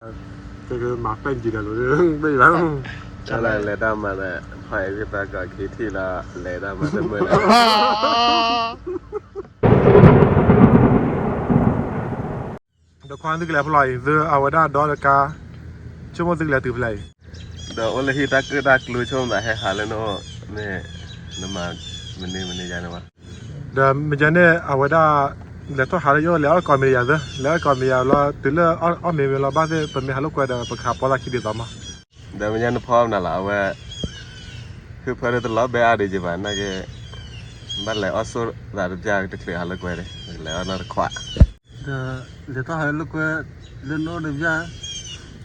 မၤပဲၢ်ကံဒီးလိၤ မ့ၢ်ဘၣ် လဲၤတၢ်မၤဒီး ဖဲအံၤသးကီးခံထံၣ်လီၤ လဲၤတၢ်မၤတမုာ်လၢ ဒီးခွါသုကလဲၤဖဲလဲၣ်အံၤ သုအဝဲဒၣ်ဒီးတကါ ဆိကမိၣ်သုကလဲၤတုၤဖဲလဲၣ်အံၤ ဒီးအိၣ်လၢဟံၣ်တၢ်ကၢၣ်တၢ်ကျူ ဆိကမိၣ်သးဟဲဟးလၢနအိၣ် မ့ၢ်နမၤမနုၤမနုၤယါန့ၣ်ဘၣ် ဒီးမ့ၢ်ကဲန့ၣ် အဝဲဒၣ် လဲၤထီၣ်ဟးလၢယအိၣ် လဲၤအီၣ်တကိးမံၤဒီးယၤသၢ လဲၤအီၣ်တကိးမံၤဒီးလီၤ တုၤလၢအီၣ်မ့ၤမ့ၤလီၤ ဘၣ်သ့ၣ် ပမ့ၢ်ဟးလိာ်ကွဲဒီး ပကဟးပီသးခံဒ်သိးမး ဒီးမ့ၢ်ညါနဖီမနုၤလီၤ အဝဲ ဟုၣ်ဖၢဒၣ်တလီၤဘဲအါဒံးကဘၣ် နာ်က့ ဘၣ်လဲၤအီၣ်ဆိၣ်သးတပျၢ်တချုးဟးလိာ်ကွဲန့ၣ် လဲၤအီၣ်နီတခွး ဒီးလဲၤထီၣ်ဟးလိာ်ကွဲ လၢနအိၣ်တပျၢ်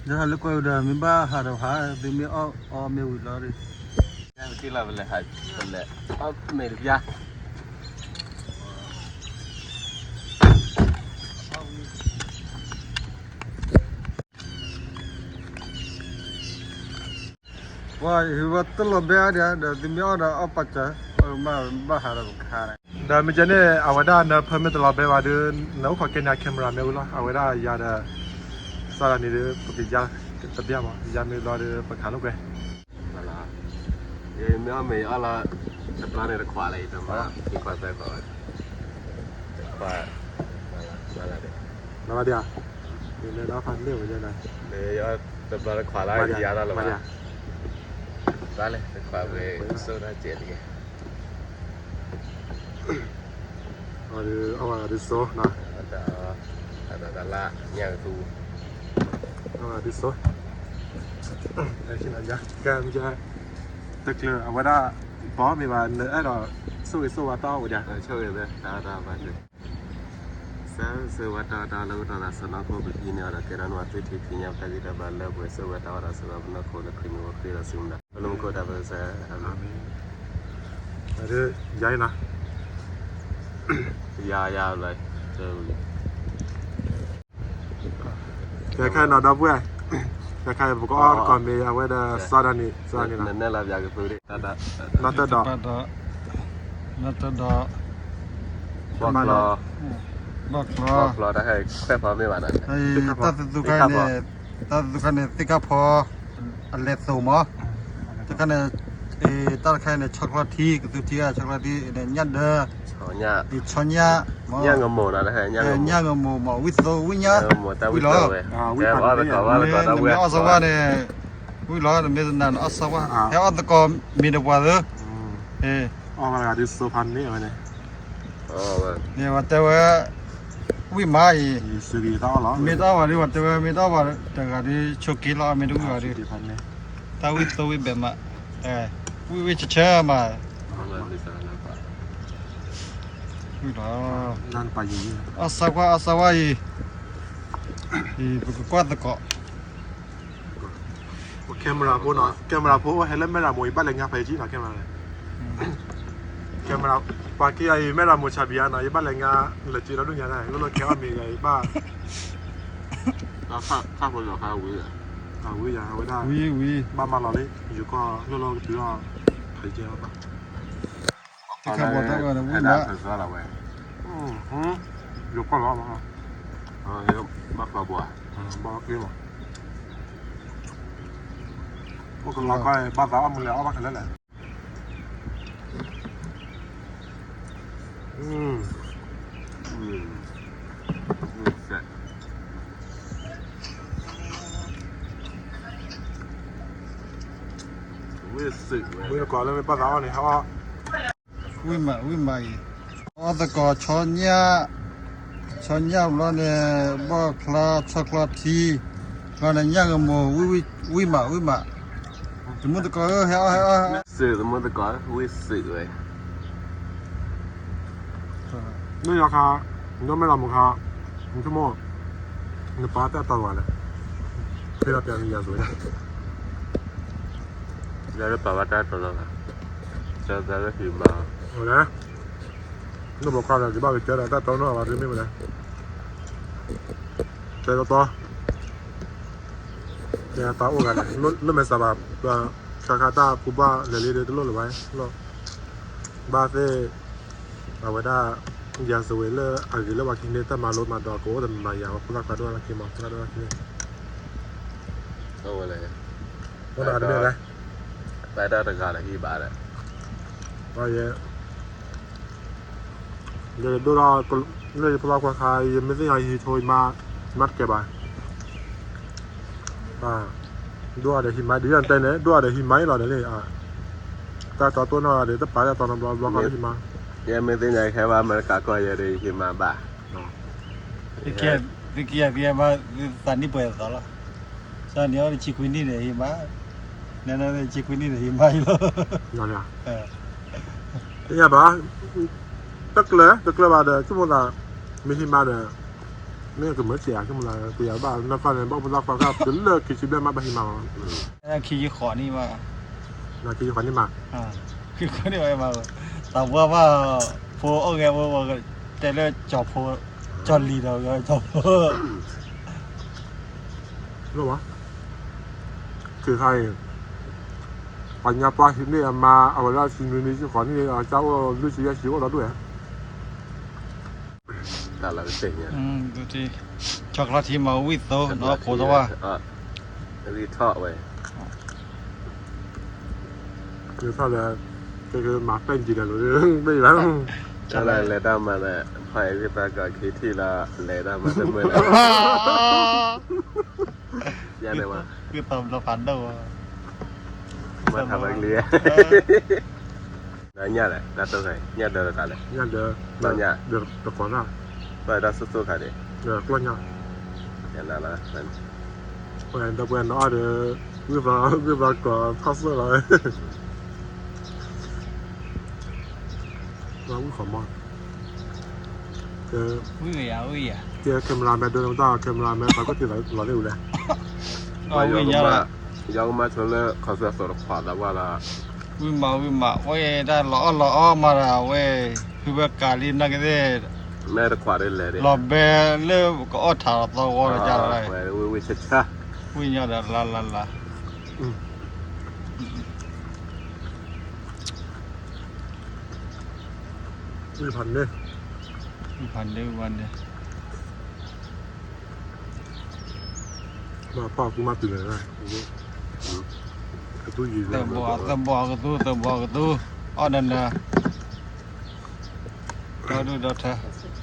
လဲၤထီၣ်ဟးလိာ်ကွဲဒီး မ့ၢ်ဘၣ်ဟးဒီးဟး သုမ့ၢ်အီၣ်အီမ့ၢ်ဝံၤလီၤ တံၢ်လီၤပလဲၤဟး ပလဲၤအီၣ်မ့ၤတပျၢ် ပှၤဟံးဝဲတလီၤဘဲအါဒံး ဒီးသုမ့ၢ်အီၣ်ဒီးအီၣ်ပာ်စၢၤ ဘၣ်ဟးဒီးပကဟး ဒီးမ့ၢ်ကဲန့ၣ် အဝဲဒၣ်နဖၢမ့ၢ်တလီၤဘဲဘၣ်ဒီး နအိၣ်ခိးကဲန့ၣ် camera မ့ၢ်ဝံၤလီၤ အဝဲဒၣ်ယၤဒီး စးဒၣ်န့ၣ်ဒီး ပကယါတပျၢ်မး ယါမ့ၢ်ဘျီဒီး ပကဟးလိာ်ကွဲ ယမ့ၢ်အီၣ်မ့ၤအီၣ်လီၤ တဘျီန့ၣ်တခွးလၢၤ ယတမၤ ယခွးသၢခွး တခွး မၤလၢဒၣ် မၤလၢဒၣ် ယတဘျီတခွးလၢ် ယယါလီၤလၢၤဘၣ် တၢ်လဲၣ် တခွးဝဲ ဆိၣ်တၢ်စဲးတက့ၢ် အဝဲဒုးစိ တၢ်လၢညါကသူ အဝဲဒုးစိ ကဲ တချုးအဝဲဒၣ် ဘီမ့ၢ်ဘၣ် နအဲၣ်ဒိး ဆိၣ်ဂ့ၤဆိၣ်ဝါတၢ်အိၣ်ဝဲဒၣ် ဆိၣ်ဂ့ၤဝဲ တၢ်တၢ်ဘၣ် ဆိၣ်ဂ့ၤဝါတၢ်တၢ်လၢကတီၢ်သးစီၤနီၢ်ခိၣ် ပဟံးန့ၢ်အီၤဒီး ကဲထီၣ်န့ၢ်ဝဲသွံၣ်ထံသံညါ ပတၢ်ဂံၢ်တၢ်ဘါလၢပှဲၤ ဆိၣ်ဝဲတၢ်ဝဲဒီးဆိၣ်ဝဲပနီၢ်ခိၣ်လၢခရံာ်မံၤဝဲခရံာ်ဒီးစုမတၤ ပလၢမူခိၣ်တၢ်ပၢၢ်ဆၢ အၤမ့ၣ် ယၤအံၤနီၤ ယၤယၤလီၤ ကဲခဲနီၤဒီပုၢ်ဝဲၢ် ကဲခဲပကအီၣ်တကိးမ့ၤအဝဲဒီး စးဒၣ်န့ၣ် စးဒၣ်န့ၣ်နီၤ နတၢ်ဒီး နတၢ်ဒီး ဘီၣ်ချီ ဘီၣ်ချီ ဘီၣ်ချီ တၢ်ခဲခွဲးဖီမ့ၢ်ဘၣ်နီၤ တၢ်သ့ၣ်သူခါန့ၣ် တၢ်သ့ၣ်သူခါန့ၣ် သ့ၣ်ခါဖီ အလဲၤသိးမး တခါန့ၣ် တၢ်တခါန့ၣ် ဆီချီထံ ကသူထံ ဆီချီထံ ညၣ်ဒၢ ဆီညၣ် ညၣ်ငမိၢ် ညၣ်ငမိၢ်မး ဝံၣ်သိဝံၣ်ညၣ် ဝံၣ်လီၤ နမ့ၢ်အီၣ်ဆီဝါန့ၣ် ဝံၣ်လီၤ နမ့ၢ်တနာ်နအီၣ်ဆီဝါ ဟဲအီၣ်သကိးမ့ၤဒီးပှၤသၢ အီၣ်ဝဲဒၣ်ဒ်သိးဖးန့ၣ်ဝဲန့ၣ် န့ၣ်ဝဲတဲဝဲ ဝံၣ်မးအံၤ မ့ၢ်တအီၣ်ဝဲဒ် ဝဲတဲဝဲ မ့ၢ်တအီၣ်ဝဲတဂၤဒ် ဆိးက့လီၤ မ့ၢ်တဝံၣ်ဝဲဒ် တၢ်ဝံၣ်သိဝံၣ်ဘဲးမး ဝံၣ်ဝံၣ်ဆၢဆၢမး ဝံၣ်လီၤ အီၣ်ဆၢကွၢ် အီၣ်ဆၢဝါအံၤ ပကကွၢ်သကိး camera ဖိနီၤ camera ဖိအိၣ်ဟဲလၢမဲၢ်ရမိၢ်အံၤ ဘၣ်လဲၤညါဖဲအံၤကံနီၤ camera န့ၣ် camera ပှၤက့ၤအံၤ မဲၢ်ရမိၢ်ဆါဘံယါနီၤ ယဘၣ်လဲၤညါ လၢက့ၤလီၤဒိၣ်ညါန့ၣ် လိၣ်လိၣ်ကဲအီၣ်မ့ၤယါအံၤဘၣ် ခါဝံၤယၤ ခါဝံၤယၤ အဝဲဒၣ် ဘၣ်မၤလီၤလံ ယိၤကီၢ်လိၣ်လိၣ်ကတုၤအီၤ ဖဲကဲအီၤဘၣ် တခါဘီတၢ်ဝဲန့ၣ် ဝံၣ်မး ယိၤကီၢ်လီၤ ဘၣ်ကျိမး အိၣ်ကလီကီၢ် ဘၣ်သးအီၣ်မူလဲၣ် အီၣ်ဘၣ်ခဲလၢာ်လဲၣ် ဝံၣ်စ့ၢ်ဝဲ ဝံၣ်တကိးလၢမ့ၢ်ဘၣ်သးအီၣ်န့ၣ် ဟဲအီၣ် ဝံၣ်မး ဝံၣ်မးအံၤ အီၣ်သကိး ဆီညၣ် ဆီညၣ်ဘျီန့ၣ် ဘီၣ်ချီ ဆီချီထံ ဘျီန့ၣ် ညၣ်ဂမိၢ် ဝံၣ်မး ဝံၣ်မး သမုၣ်သကိးဧၢ ဟဲအီၣ် ဟဲအီၣ် စ့ၢ် သမုၣ်သကိး ဝံၣ်စ့ၢ်ဝဲ မ့ၢ်ယီၤခါ နမ့ၢ်လီၤမူခါ နဆိကမိၣ် နပာ်တၢ်တီတဂၤလဲၣ် ဖဲလီၤပျံၤနယၤစွဲဒၣ် ယၤလၢပာ်ဘၣ်တၢ်တီလီၤဘၣ် ကၢသးလၢဟံၣ်မး လၢ နဘီခွါဒီး ယဘၣ်ကကဲဒီးတၢ်တီနီၢ်ဘၣ်ဒ်မ့ၢ်မနုၤလဲၣ် တဲတီတီ တဲတၢ်အိၣ်ဂၤန့ၣ် လၢမဲာ်စးဘၣ် ခါခါတၢ်ကူဘၣ်လဲၤလံဒီးတလိၣ်လၢၤဘၣ် ဘၣ်သ့ၣ် အဝဲဒၣ် ယၤစဝဲလၢအဂ့ၤလၢပှၤခံန့ၣ် တၢ်မၤလိမၤဒိးကအိၣ်တမံၤမံၤယၤ ပှၤဖိသၣ်ခွါဒိၣ်ဝဲလၢခံမး ဖိသၣ်ဒိၣ်ဝဲလၢခံန့ၣ် ဝဲလဲၣ်, ဝဲဒၣ်တမ့ၢ်လဲၣ်, ဘၣ်တၢ်တဂၤလၢဟံၣ်ဘၣ်ဒီး, ယဒိၣ်ထီၣ်, လၢယဖိသၣ်ခွါခါ ယမ့ၢ်သ့ၣ်ညါဟံၣ်ထိမး, မၤတကဲဘၣ်, ဒိၣ်ဒီးဟံၣ်မး ဒ်ယတဲန့ၣ် ဒိၣ်ဒီးဟံၣ်မးအံၤလီၤန့ၣ်လံ, တၢ်တီတိၢ်နီၣ်ဒီး တပာ်တၢ်တီနီဘျီဘျီဃီလၢဟံၣ်မး, ယမ့ၢ်သ့ၣ်ညါခဲဘၣ် အမဲရကၤကီၢ်ယဲဒီးဟံၣ်မးဘၣ်, သုကယၤသံဘၣ် သးနံၣ်ပှဲၤသီလီၤ, စၢ်န့ၣ်အီၤဆံခွံနံၣ်န့ၣ်ဟံၣ်မး, နဆံခွံနံၣ်န့ၣ်ဟံၣ်မးအံၤလီၤ, ယဘၣ်, တကျၢၤ တကျၢၤဘၣ်ဒီး ဆိကမိၣ်သး, မ့ၢ်ဟံၣ်မးဒီး, မ့ၢ်ကမၢစဲး ဆိကမိၣ်သး ပယၤဘၣ် နသးန့ၣ် ဘၣ်အိၣ်ဖိသၣ်ခွါခါ တုၤလၢခံဆံဘျဲၣ်မး ဘၣ်ဟံၣ်မးလီၤ, ခံဆံဃိးနံၣ်မး, ခံဆံဃိးနံၣ်မး, ခံဆံဃိးနံၣ်မး, သးပှၢ်ဘၣ်, ဖိအိၣ်ဂဲၤဝဲ, တဲလၢကၠီၤဖိ, ကၠီၤလံၤဒီးကၠီၤဖိ က့ၤခါအံၤ, ပှၤညါပှၢ်ဟံးန့ၢ်အမါ အဝဲဒၣ်ဆံနွံနံၣ် ဆံဃိးနံၣ် အကၢ်အိၣ်လွံၢ်ဆံယဲၢ်ဆံအိၣ်ဒီးဒိၣ်ဧါ, တၢ်လီၤကတၢၢ်ညါ, ဆီချီထံမၤဝံၣ်သိ နီၢ်ခိတဝၢ်, ထီၣ်ဝဲ, ထီၣ်ဒီး, မၤပဲၢ်ကံဒီးလိၤ, မ့ၢ်ဘၣ်, လဲၤတၢ်မၤဒီး ဖဲအံၤသးကီးခံထံၣ်လီၤ လဲၤတၢ်မၤတမုာ်လၢၤ ယၤန့ၣ်ဝဲ, မၤထါဘၣ်ကလံၤ, ဒီးညၣ်လဲၣ် တၢ်တိၢ်ဖဲ ညၣ်ဒၢတခါလဲၣ်, ညၣ်ဒၢ, တကိးနၢ်, တၢ်တၢ်စိၢ်စိၢ်ခါန့ၣ်, ကျီၢ်ညၣ်, ယနၤလီၤ, ပှၤဒီပုၢ်ဝဲၢ်နီၤအီၤဒီး, ဂုၢ်သီကီးထီၣ်စိၢ်လီၤ, ဝံၣ်ဃီမီၢ်, ကဲ camera man ဒိနတၢ် camera man ပှၤကိးထံလီၤသ့ၣ်ဝဲလဲၣ်, ယကမၤဆိလၢ ခီၣ်စၢၣ်သိးတခွးသးဝါလီၤ, ဝံၣ်မးဝံၣ်မး ဝဲဒၣ်လီၤအီၣ်လီၤအီမးဒီးဝဲ, ဖုဝဲကးလံနာ်က့သ့ၣ်, လီၤဘဲလၢကအီၣ်ထးလီၤသီဂီၤလီၤကၢ်လီၤ, ဝံၣ်ဝံၣ်ဆၢဆၢ, ဝံၣ်ညီဒီးလါလါလါ ဝံၣ်ဖးန့ၢ်, ဝံၣ်ဖးန့ၢ်, ဝံၣ်ဖးန့ၢ်, မ့ၢ်ပၢ်ကူမၤတုၤလဲၣ်, ကသူယံၤ, သဘီကသူ, သဘီကသူ, အီၣ်နၤနၤ, ဒီဒူၣ်ဒီထၢ,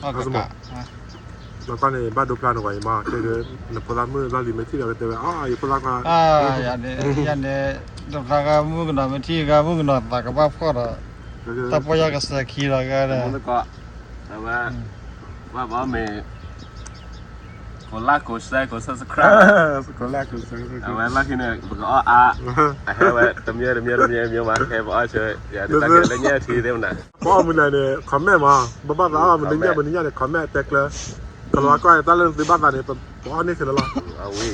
အီၣ်ကကး လီၤတၢ်န့ၣ် ဘၣ်ဒိဖျါနကွၢ်အံၤမး တဲဒီး နဖိသၣ်မုၣ်လီၢ်လံၤမ့ၢ်ထံၣ်ဒီးကတဲဝဲ အါ ယဖိသၣ်ခွါ, ယၤန့ၣ် ယၤန့ၣ် ဒိဖျါဂၤမုၣ်ကနီၤမ့ၢ်ထံၣ်ဂၤ မုၣ်ကနီၤသးကဘၣ်ဖှီၣ်ဒီး တၢ်ပီၢ်ယၢ်ကစၢ်ခံဒီးဂၤဒီး အဝဲ ဘၣ်ဘၣ်မ့ၢ် ကိးlikeကိးshareကိးsubscribe, အဝဲလီၢ်ခံန့ၣ် ပကအီၣ်အါ, အဟဲဝဲ တမံၤတမံၤတမံၤမံၤမး ဟဲပအီၣ်ဆၢ ယၤဒ်တၢ်ကဲလၢညၣ်ထံသ့ၣ်မနၤ, ပအီၣ်မုၢ်နၤန့ၣ် comment မး ဘၣ်ဘၣ်သးအီၣ်မနုၤညၣ်မနုၤညၣ်န့ၣ် comment တဲကျၢၤ, ကလီၤကွၢ်တၢ်လၢသုဘၣ်သးန့ၣ် ပအီၣ်န့ၢ်ခဲလၢာ်လီၤ, အဝဲ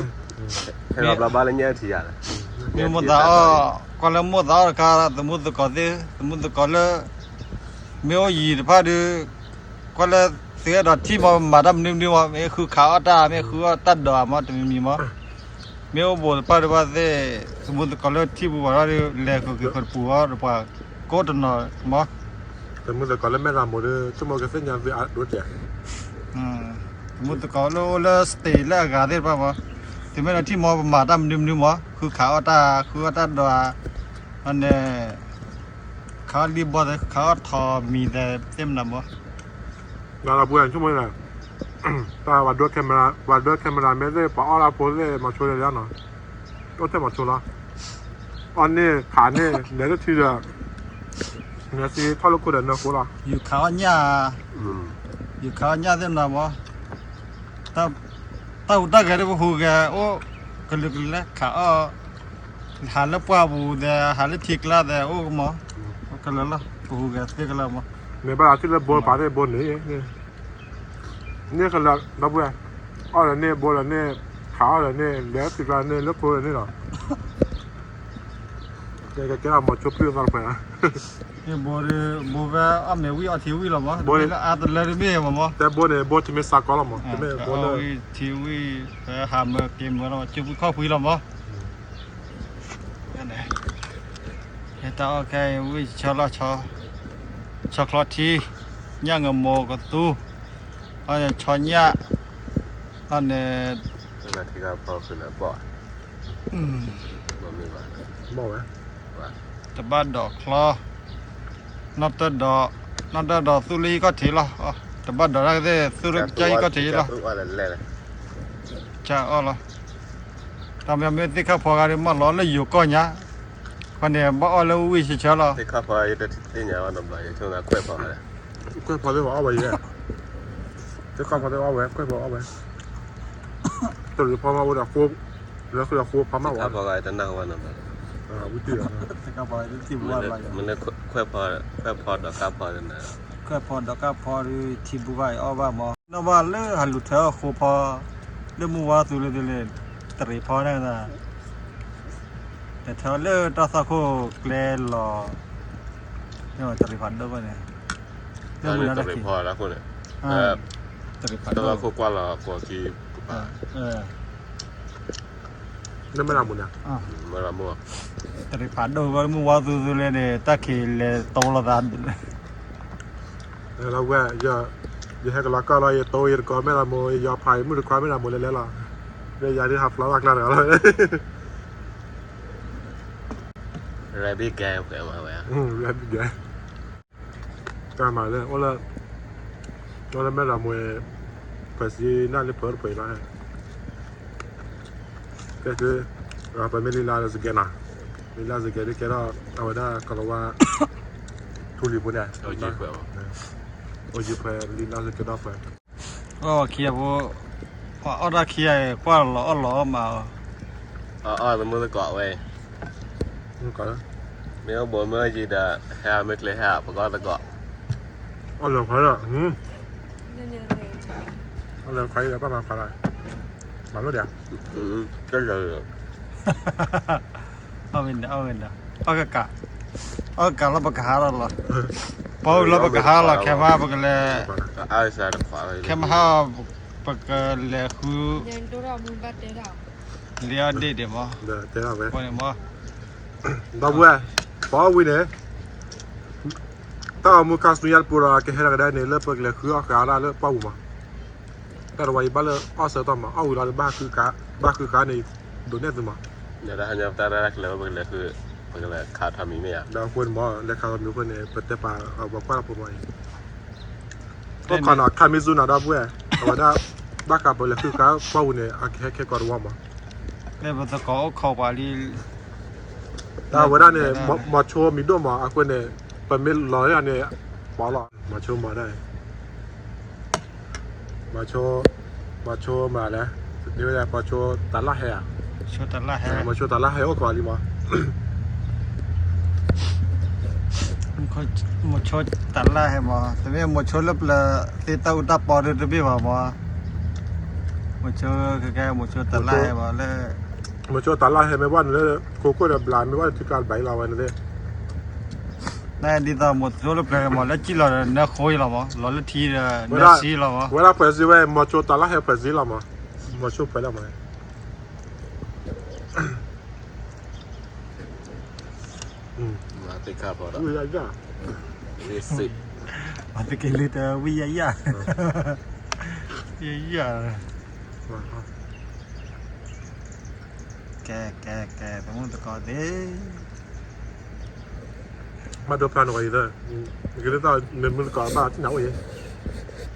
ဟဲလီၤဘျါဘၣ်လၢညၣ်ထံယၤလီၤ, မ့ၢ်မိၢ်သးအီၣ် ကွၢ်လၢမိၢ်သးအီၣ်တခါ သမူသကိးသ့ၣ် သမူသကိးလၢ မ့ၢ်အိၣ်ယံၤတဖၣ်ဒီး ကွၢ်လၢသုအဲၣ်ဒိးထံၣ်မး ပမၤတၢ်မနုၤမနုၤမး မ့ၢ်ဃုခးအီၣ်တၢ် မ့ၢ်ဃုအီၣ်တၢ်ဒိးမး တမံၤမံၤမး, မ့ၢ်အိၣ်ဘူးတဖၣ်ဒီးဘၣ်သ့ၣ် သမူသကိးလၢထံၣ်ပူၤဘၣ်ဒီး လဲၤဃုာ်က့ၤဃုာ်တပူၤအီၤဒီးပှၤကိးတနီၤမး, သမူသကိးလၢမဲၢ်သးမိၢ်ဒီး ဆိကမိၣ်ကသ့ၣ်ညါသုအဒိတဲာ် သမူသကိးလၢအိၣ်လၢ state လၢအဂၤသ့ၣ်တဖၣ်မး, သုမ့ၢ်လၢထံၣ်မး ပမၤတၢ်မနုၤမနုၤမး ဃုခးအီၣ်တၢ် ဃုအီၣ်တၢ်ဒိးဧါ, န့ၣ် ခးအီၣ်လံဘီသဲး ခးအီၣ်ထီၣ်မံၤသဲးသ့ၣ်မနၤမး, လၢလီၤပှဲၤဆိကမိၣ်န့ၣ် တၢ်ပှၤဒိ camera မ့ၢ်သ့ၣ် ပှၤအီၣ်လၢဖိသ့ၣ် မၤဆိလၢလီၤနီၤ, အိၣ်ထဲမၤဆိလီၤ, အီၣ်န့ၢ်ခးန့ၢ် လဲၤတထံဒီး နစ့ထီၣ်လၢခိၣ်ဒီးနၢဃိလီၤ, ယူၤခးအီၣ်ညၣ်, ယူၤခးအီၣ်ညၣ်သ့ၣ်မနၤမး, တၢ်ဟူးတၢ်ဂဲၤဒီးပဟူးဂဲၤအိၣ် ကလုာ်ကလုာ်လၢခးအီၣ်, ဟးလၢပှၢ်ပူၤသဲး ဟးလၢထံကျါသဲးအိၣ်ကမး, ကလၢာ်လီၤ ပဟူးဂဲၤသ့ကလၢာ်မး, မ့ၢ်ဘၣ်သးထံၣ်လၢဘိပာ်သ့ၣ်ဘိန့ၣ် န့ၢ်ကလၢာ်ဒီပုၢ်ဝဲၢ်, အီၣ်ဒီးန့ၢ်ဘိဒီးန့ၢ်, ခးအီၣ်ဒီးန့ၢ် လဲၤထံကျါန့ၢ် လၢခိၣ်န့ၣ်လီၤ, ကဲကဲကဲမၤဆိဖုၣ်သးတဖၣ်, ဘိဒီး ဘိဝဲအီၣ်မ့ၤဝံၣ်အီထံဝံၣ်လီၤမး, ဘိလၢအါတလၢတမ့ၢ်မးမး, တဲဘိန့ၣ် ဘိတမ့ၢ်စးကီလီၤမး, တမ့ၢ်ဘိလၢ ထံဝံၣ် ဟးမၢက့ၤမၢလီၤ ကၠိပူၤခီၣ်ပူၤလီၤမး ဟဲတၢ်အီၣ်ခဲအံၤဝံၣ်ဆီလီၤဆီ, ဆီချီထံ, ညၣ်ငမိးကသူ, အန့ၣ်ဆီညၣ်, အန့ၣ်, ထံဂၤဖီဃုာ်လၢဘီၣ်, မ့ၢ်ဘၣ်, တဘၣ်ဒိးချီ, နီၢ်တၢၢ်ဒိး, နီၢ်တၢၢ်ဒိးသူလၢဟံၣ်ခီၣ်ထံးလီၤ, တဘၣ်ဒိးတၢ်ကသ့ၣ်သူလၢကစၢ်ဟံၣ်ခီၣ်ထံးလီၤ, ကၢ်အီၣ်လီၤ, တၢ်မ့ၢ်သ့ၣ်ခၣ်ဖီဂၤဒီးမၢလီၤလၢယိၤကီၢ်ညါ, ခီန့ၣ် ဘၣ်အီၣ်လၢဝံၢ်ဆၢဆၢလီၤ, သ့ၣ်ခၣ်ဖီသ့ၣ်ညါဘၣ်နီတဘျီ, ခွဲးဖီသ့ၣ်အီၣ်ဝဲယဲ, သ့ၣ်ခၣ်ဖီသ့ၣ်အီၣ်ဝဲ, ခွဲးဖီအီၣ်ဝဲ, တရံးဖီမးအိၣ်ဒီးဃိ, လၢဃိဒီးဃိဖီမးဝဲ, ဝံတံၢ်, ခွဲးဖီဒီးကၢ်ဖီ, ခွဲးဖီဒီးကၢ်ဖီဒီးထံဘူဂၤအံၤအီၣ်ဘၣ်မး, နီၢ်ဘၣ်လၢဟးလူၤထၢအီၣ်ဃိဖီ, လၢမုၢ်ဝါသူလၢဒ်လဲၣ်, တရံးဖီန့ၣ်, တထၢလၢတၢ်သီခိၣ်ကျဲလီၤ, တရံးဖးဒိၣ်န့ၣ်, လၢမုၢ်တရံးဖီ, တရံးဖးဒိၣ်, တၢ်သီခိၣ်ကွၢ်လီၤအဃိခံ, လၢမဲၢ်လးမူန့ၣ်, တရံးဖးဒိၣ်ဝဲမုၢ်ဝါသူသူလၢန့ၣ် တၢ်ခံးလဲၤတိလိာ်သး, လၢဝဲ, ယဟဲကလီၤကၢ်လီၤ ယတိယတကိးမဲၢ်လးမူ ယယီၤဖးယမုၢ်တခွါမဲၢ်လးမူလဲၤလဲၤလီၤ, လၢယၤဒ်ဟးဖျိးဘၣ်ကျါတဂၤလီၤ, ရဘ့ၣ်ကဲ, ရဘ့ၣ်ကဲ တၢ်မၤလၢ, အိၣ်လၢမဲၢ်လးမူ, ဖၢၣ်စ့နၢ်လၢဖၢတဖၢၣ်အံၤလီၤ, ကဲသု, ပမ့ၢ်လံလါစကဲနီၤ, လံလါစကဲဒ်ကဲထီၣ် အဝဲဒၣ်ကလီၤဝါ, ထူလံၤဖိန့ၣ်, အိၣ်ယံၤဖဲလံလါစကဲဒီးဖဲ အီၣ်ခံဂၤဖိ, ပှၤအီၣ်တၢ်ခံဂၤအံၤ ကွၢ်လီၤအီၣ်လီၤအီၣ်မးအီၤ, အီၣ်သမုၢ်သကိးဝဲ, မ့ၢ်အိၣ်ဘူးမ့ၢ်အိၣ်ယံၤဒီး ဟဲမ့ၢ်ကျဲဟဲ ပကအီၣ်သကိး, အီၣ်လီၤခွါလီၤ, အီၣ်လီၤခွါလီၤ ဘၣ်မၤခွါလီၤ, မၤလိၣ်ဒံး, ကဲလီၤ, အီၣ်ဝဲဒၣ်, အီၣ်ဝဲဒၣ်, အီၣ်ကကး, အီၣ်ကကးလီၤပကဟးလီၤလီၤ, ပီၣ်ဝံၤလီၤပကဟးလီၤ ခဲမဟါပကလဲၤ, ခဲမဟါ, ပကလဲၤဃု, လံအီၣ်ဒ့ၣ်ဒ့ၣ်မး, တဲဒၣ်ဝဲ, ဒီပုၢ်ဝဲၢ်, ပီၣ်ဝံၤန့ၣ်, တၢ်အိၣ်မူခါဆူညါတပူၤဒီး ကဟဲလီၤကဒါန့ၣ် လၢပကလဲၤဃုအီၣ်ဃာ်ဒၣ်လၢပီၣ်ဝံၤမး, တၢ်တဝါအံၤဘၣ်လၢအီၣ်ဆၢကတီၢ်မး အီၣ်ဝံၤလီၤဒီး ဘၣ်ဃုဃာ်န့ၣ်, ဒိးနဲၣ်သုမး, တၢ်ဟါညါပတၢ်ရဲၣ်တၢ်ကျဲၤဝဲ ပကလဲၤဃု, ပကလဲၤခးထီၣ်မံၤမ့ၢ်ဧါ, ဒီးအဃိန့ၣ်မး လဲၤခးထီၣ်မံၤအဃိန့ၣ် ပတဲပာ်ပှၤကွၢ်လၢဖိမးအံၤ, အိၣ်ခိးနီၤ ခးမံၤစူၤနၤဒီပုၢ်ဝဲၢ်, အဝဲဒၣ်, ဘၣ်ဃးပလဲၤဃုဃာ်ပီၣ်ဝံၤန့ၣ် အကဟဲခဲကီးတဝီမး, လၢပသကိးအိၣ်ခိးပှၤလံ, တၢ်ဝဲဒၣ်န့ၣ်, မီၤဆိမံၤဒိၣ်မး အဃိန့ၣ်, ပမ့ၢ်လီၤန့ၣ်, ပီၣ်လီၤ မီၤဆိမၤဒၣ် မၤဆိ, မၤဆိမၤလဲၣ်, မၤဆိတၢ်လၢဟဲဧါ, မၤဆိတၢ်လၢဟဲအိၣ်ခိးလံမး, မၤဆိတၢ်လၢဟဲမး တမ့ၢ်မၤဆိလၢပျၢၤသ့ တၢ်အူတၢ်ပီဒုတဘ့ၣ်ဘၣ်မး, မၤဆိကဲကဲ မၤဆိတၢ်လၢဟဲမးလၢ, မၤဆိတၢ်လၢဟဲမ့ၢ်ဘၣ်န့ၣ်လၢ, ခိခိၣ်ဒီးဘျးမ့ၢ်ဘၣ်န့ၣ် ထံကျါတဘျီအံၤလီၤဝဲန့ၣ်သ့ၣ် နဒ်သိးမၤဆိလၢပျၢၤမး လၢကံၣ်လီၤဒီးနၢဃိအံၤလီၤမး လီၤလၢထံဒီးနၢစံလီၤမး, ဝဲဒၣ်ဖှဲးစ့ဝဲ မၤဆိတၢ်လၢဟဲဖှဲးစ့လီၤမး, မၤဆိဖှဲးလီၤမး, မၤသ့ၣ်ခါဖီဒီး, မၤသ့ၣ်က့ၤလံတဝံၣ်ယါယါ, ယါယါ, ကဲကဲကဲ သမုၢ်သကိးသ့ၣ်, ဘၣ်ဒိဖျါန့ၣ်ဝဲအံၤ, ကဲလၢတၢ်မ့ၢ်မုၢ်သကိးဘၣ်ထံၣ်နၤအိၣ်ယဲ,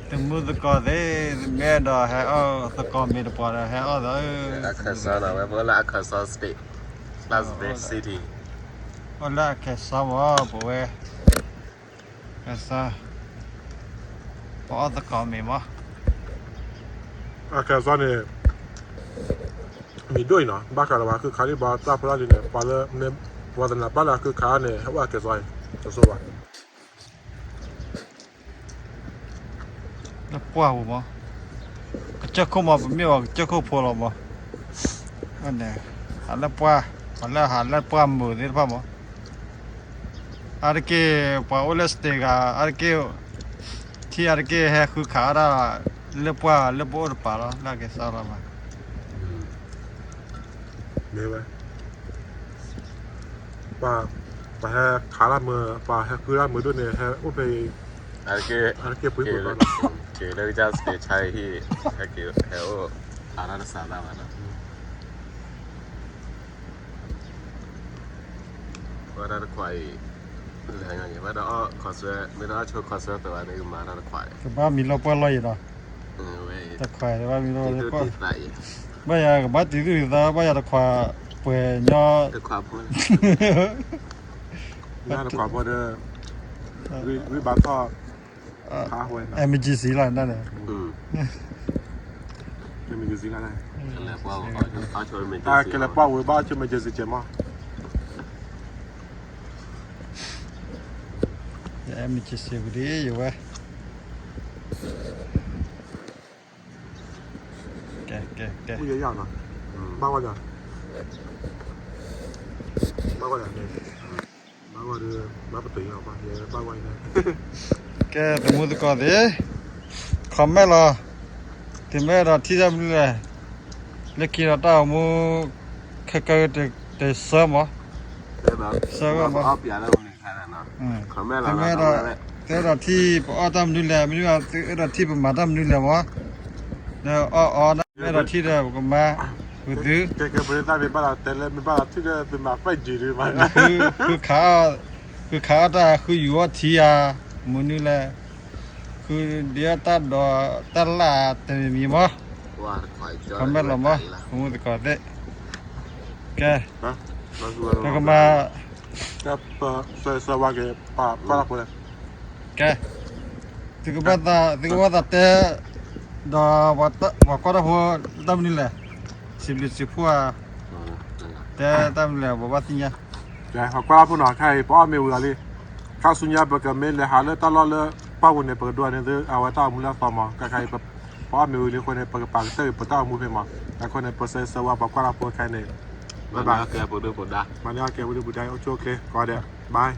သမုၢ်သကိးသ့ၣ်, မ့ၢ်အဲၣ်ဒိးဟဲအီၣ်သကိးမ့ၤတပှၤဒီးဟဲအီၣ်သီ, အခၢၣ်စးနီၤ ဝဲပအိၣ်လၢအခၢၣ်စး state, Las Vegas City, အိၣ်လၢအခၢၣ်စးမး ပဝဲ, အခၢၣ်စး, ပအီၣ်သကိးမ့ၤမး, အခၢၣ်စးန့ၣ် မ့ၢ်ဒိၣ်အံၤနီၤ ဘၣ်ဃးဒီးပှၤဃုခးလံ ပှၤတၢ်ဖိတၢ်လံၤန့ၣ် ပှၤလၢ, ပှၤသနာ်ဘၣ်လၢဃုခးန့ၣ် ဟဲအိၣ်အခၢၣ်စးအံၤ, တစိဘၣ်, လၢပှၢ်ပူၤမး, ကစၢၢ်ခိၣ်မး ပမ့ၢ်ဝဲကစၢၢ်ခိၣ်ဖိလီၤမး, ဟးလၢပှၢ်, ပှၤလၢဟးလၢပှၢ်မုာ်သ့ၣ်တဖၣ်မး, အါတက့ၢ် ပှၤအိၣ်လၢ state ဂၤ အါတက့ၢ်, ထံၣ်အါတက့ၢ်ဟဲဃုခးအါဒၣ်, လၢပှၢ်လၢပအိၣ်တပၤလီၤ လၢအခၢၣ်စးလီၤမး, မ့ၢ်ဝဲ ပှၤဟဲခးလၢမုာ် ပှၤဟဲဃုလၢမုာ်ဒိၣ်န့ၣ် ဟဲအိၣ်ဖဲအံၤ, အါတက့ၢ်ပှၤကလီၤ, က့ၤလၢကစၢ် state ဆါအံၤဟံၣ်, ဟဲက့ၤဟဲအိၣ်, အါဒၣ်တစးလၢမးနီၤ, ဘၣ်တၢ်တခွးအံၤ, လၢညါဘၣ်ဒီးအီၣ်ခီဆၢ, မ့ၢ်ဒီးအီၣ်ဆိခီဆၢသၢဘၣ်န့ၣ် ကမၤတၢ်တခွးအံၤ, ကဘၣ်မံၤလီၢ်ပှၢ်လီၢ်အံၤဒီး, တခွးဘၣ်မံၤလီၢ်ပှၢ်လီၢ်, ဘၣ်ယၤကဘၣ်တံၤသူၣ်တံၤသး ဘၣ်ယၤတခွးပှဲၤညီ, တခွးဖိလၢ, တခွးဖိဒီး, ဝံဘၣ်ထီၣ်, emergency လီၤန့ၣ်, emergency လီၤ, ကလဲၤပှၢ်ဝဲဘၣ်ဆိ emergency ကဲမး, emergency ဝံၤဒ်ယဝဲ, ကဲ, ကဲ, ကဲ, ဘၣ်ဝဲ, ဘၣ်ဝဲ, ဘၣ်ဝဲ, ဘၣ်ပတယီၤဘၣ်, ဘၣ်ဝဲ, ကဲ သမူသကိးသ့ၣ်, comment လီၤ, သုမ့ၢ်အဲၣ်ဒိးထံၣ်တၢ်မနုၤလဲၣ်, လၢခံဒီးတၢ်အိၣ်မူ, ခဲကတဆၢမး, ဆၢမး, သုမ့ၢ်အဲၣ်ဒိး, သုအဲၣ်ဒိးထံၣ်ပအီၣ်တၢ်မနုၤလဲၣ်, မ့တမ့ၢ်သုအဲၣ်ဒိးထံၣ်ပမၤတၢ်မနုၤလဲၣ်မး, ဒီးအီၣ်အီၣ် မ့ၢ်အဲၣ်ဒိးထံၣ်ဒီး ပကမၤ, ဝံၤသု, ကဲကဲပရသၣ်မ့ၢ်ဘၣ်ဒီးတဲလၢမ့ၢ်ဘၣ်ဒီးထံၣ်ဒီးသုမၤပဲာ်က့ၤဒုးမး, ဃုခးအီၣ်တၢ်ဃုယုာ်အီၣ်ထံဧါ, မနုၤလဲၣ်, ဃုဒုးအီၣ်တၢ်ဒီးတၢ်လၢ်တမံၤမး, comment လီၤမး, သမူသကိးသ့ၣ်, ကဲ, ပကမၤ, ကဲ, သုကဘၣ်သး, သုကဘၣ်သးတဲ, ဒီးပှၤကွၢ်တၢ်ဖိ, တၢ်မနုၤလဲၣ်, စံးဘျုးစံးဖှိၣ်ဧါ, တဲတၢ်မနုၤလဲၣ် ပဘၣ်သ့ၣ်ညါ, ပှၤကွၢ်တၢ်ဖိနီၤ ခဲအံၤ ပအီၣ်မ့ၤဝံၤလီၤလံ, ခါဆူညါပကမ့ၢ်လဲၤဟးလၢတၢ်လီၢ်လၢ, ပှၢ်ပူၤန့ၣ် ပကဒိးန့ၢ်သုအဝဲတၢ်အိၣ်မူလၢအသီမး, ခဲအံၤ, ပအီၣ်မ့ၤဝံၤလံအဃိန့ၣ် ပကပာ်ကတၢၢ်က့ၤပတၢ်အိၣ်မူဖဲမး, အဃိန့ၣ် ပဆၢဂ့ၤဆၢဝါပှၤကွၢ်တၢ်ဖိခဲအံၤန့ၣ်, ဘၣ်ဘၣ်, မၤန့ၢ်အီၣ်ကဲပဒိၣ်ပဒါ, မၤန့ၢ်အီၣ်ကဲပဒိၣ်ပဒါအိၣ်ဆူၣ်အိၣ်ချ့ကိးဂၤဒဲး, bye.